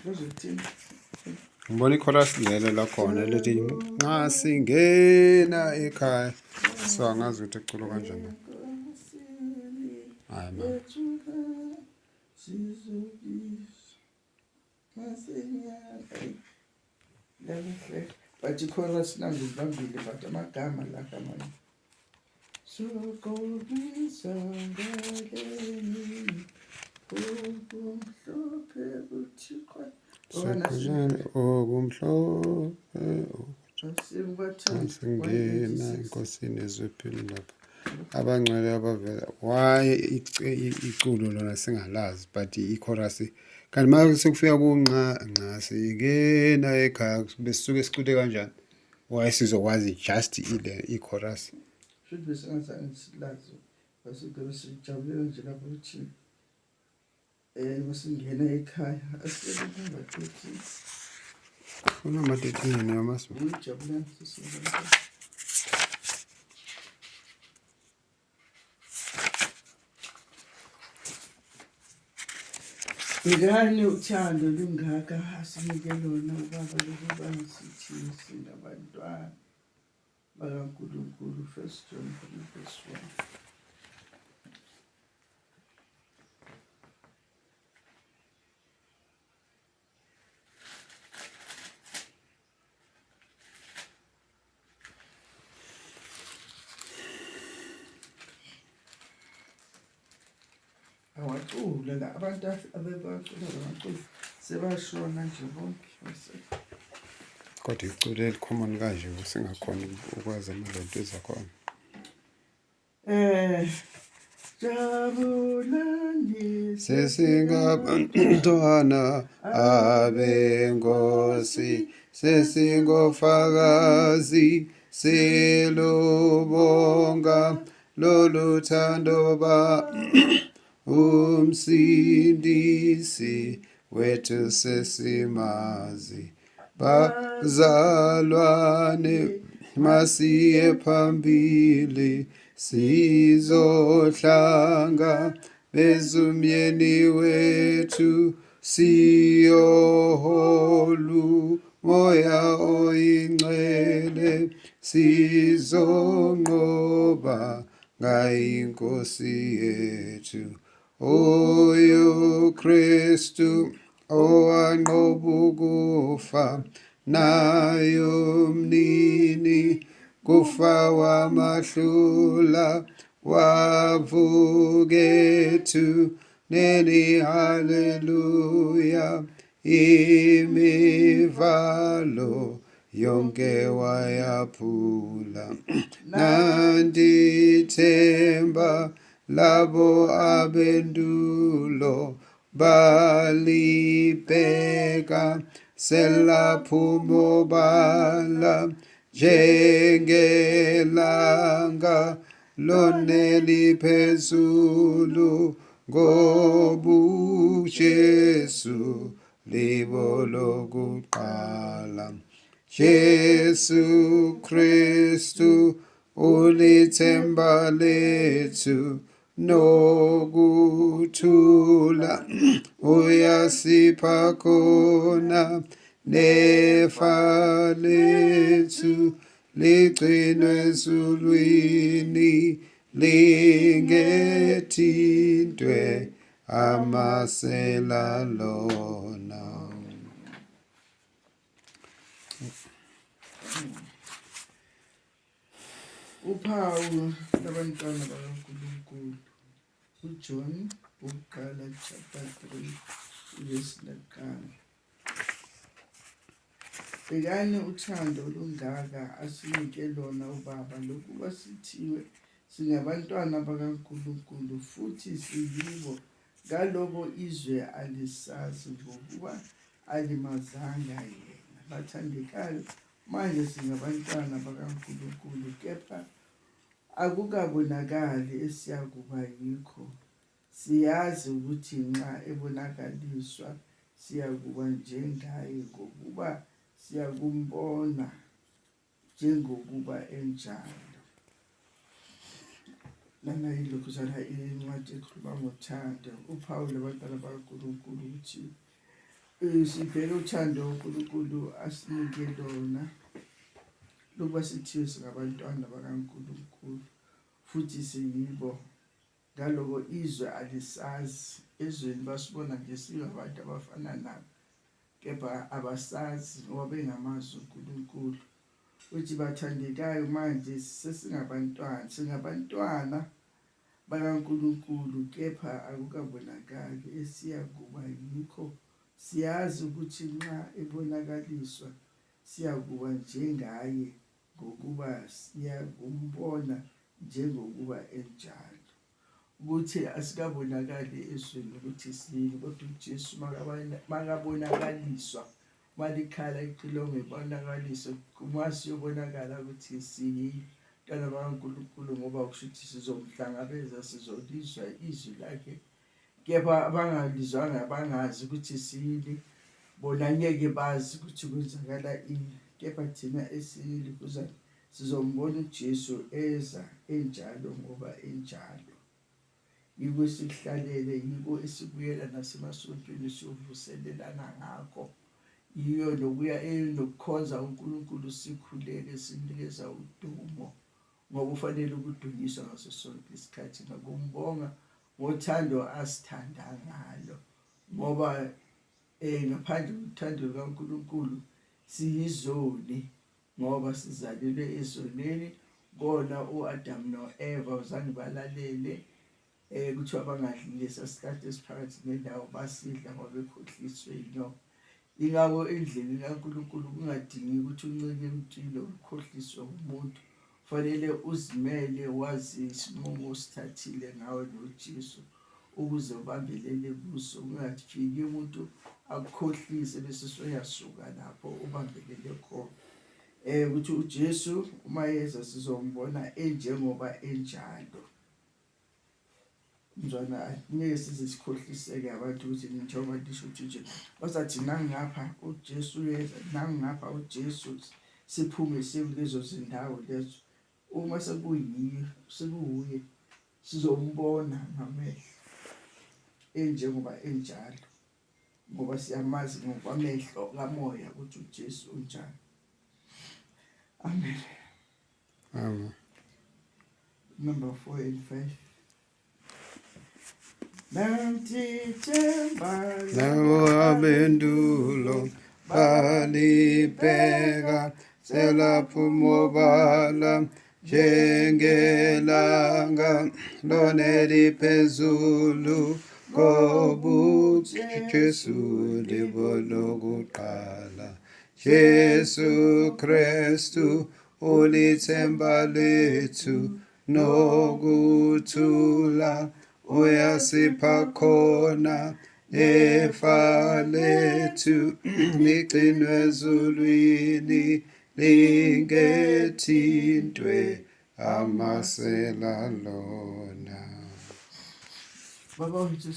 Kuzothini? Ngibona ichorus lelo lakhona lithi nxa singena ekhaya. So angazi ukuthi eculwa kanjani. Hayi man. But ichorus nangu ngibambile but amagama la kamanye. Sokobisa ngaleni okumhlophe uThixo. Sekhuzeni okumhlophe singena enkosini ezophila lapha abangcwele abavela why iculo lona singalazi but i-chorus kanti uma sekufika kunxa nxa singena ekhaya besisuke sicule kanjani why sizokwazi just ile i-chorus. Shuthi besingazange silazi basuke besijabulela nje lapho ukuthi masingena ekhaya asibeke number 13. Unumber 13 noma Ujabulani sisingena. Bhekani uthando lungaka asinike lona ubaba lokuba sithi singabantwana bakaNkulunkulu. First John 3 verse 1. Awacula la abantu abebacula lamacula sebashona nje bonke. Kodwa iculo elicommon kanje singakhona ukwazi amalento ezakhona. Jabulani Sesingabantwana abenkosi, sesingofakazi, silubonga lolu thando ba umsindisi wethu sesimazi. Bazalwane masiye phambili sizohlanga bezumyeni wethu siyoholu moya oyingcwele sizonqoba ngayinkosi yethu Oyo Kristu owanqoba ukufa nayo mnini kufa wamahlula wavukethu neni haleluya imivalo yonke wayaphula nandithemba labo abendulo balibheka selaphumobala njengelanga loneli phezulu ngobuJesu libo lokuqala. Jesu Kristu ulithemba lethu nokuthula uyasipha khona nefa lethu ligcinwe ezulwini lingethintwe amasela lona. Uphawu labantwana bakaNkulunkulu. UJohn wokuqala chapter 3 verse laqala. Bhekani uthando olungaka asinike lona uBaba lokuba sithiwe singabantwana bakaNkulunkulu futhi siyibo. Ngaloko izwe alisazi ngokuba alimazanga yena. Bathandekayo, manje singabantwana bakaNkulunkulu, kepha akukabonakali esiyakuba yikho. Siyazi ukuthi nxa ebonakaliswa siyakuba njengaye, ngokuba siyakumbona njengokuba enjalo. Lana yilokhuzana incwadi ekhuluma ngothando, uphawu labantwana bakaNkulunkulu ukuthi Sibheke uthando uNkulunkulu asinike lona lokuba sithiwe singabantwana bakaNkulunkulu futhi siyibo. Ngaloko izwe alisazi, ezweni basibona nje singabantu abafana nabo, kepha abasazi ngoba bengamazi uNkulunkulu. Uthi bathandekayo manje sesingabantwana, singabantwana bakaNkulunkulu kepha akukabonakali esiyakuba yikho. Siyazi ukuthi nxa ebonakaliswa siyakuba njengaye ngokuba siyakumbona njengokuba enjalo. Ukuthi asikabonakali ezweni ukuthi siyini, kodwa uJesu makabonakaliswa, malikhala icilongo ibonakaliswe, uma siyobonakala ukuthi siyintwana bakaNkulunkulu, ngoba kusho ukuthi sizomhlangabeza, sizolizwa izwi lakhe. Kepha abangalizwanga bangazi ukuthi siyini, bona ngeke bazi ukuthi kwenzakala ini. Kepha thina esiyilukuzana sizombona uJesu eza enjalo ngoba enjalo. Yiko esikuhlalele, yiko esibuyela nasemasontweni siyovuselelana ngakho. Yiyo nokuya nokukhonza uNkulunkulu sikhuleke simnikeza udumo ngoba ufanele ukudunyiswa ngaso sonke isikhathi nokumbonga ngothando asithanda ngalo ngoba ngaphandle kothando lukaNkulunkulu siyizoni ngoba sizalelwe ezonweni kona uAdam noEva zange balalele kuthiwa bangadli lesa sihlahla esiphakathi nendawo basidla ngoba bekhohliswe yinyoka. Ingakho endleleni kaNkulunkulu kungadingi ukuthi uncike emntwini ukhohliswe umuntu. Kufanele uzimele wazi isinqumo osithathile ngawe noJesu ukuze ubambelele kuso, kungafiki umuntu akukhohlise bese soyasuka lapho ubambelele khona. Ukuthi uJesu uma yeza sizombona enjengoba enjalo. Mzwana ngeke size sikhohliseke abantu ukuthi njengoba lisho ukuthi nje bazathi nangapha uJesu uyeza, nangapha uJesu, siphume siye kulezo zindawo lezo. Uma sekuyiyo sekuwuye sizombona ngamehlo enjengoba enjalo ngoba siyamazi ngokwamehlo kamoya ukuthi uJesu unjani. Amen. Amen. Number 4 and 5. Nanti Labo abendulo balibheka selaphuma obala njengelanga lona liphezulu kobuJesu libo lokuqala Jesu Kristu ulithemba lethu nokuthula uyasipha khona efa lethu ligcinwe ezulwini lingethintwe amasela lona. Baba wethu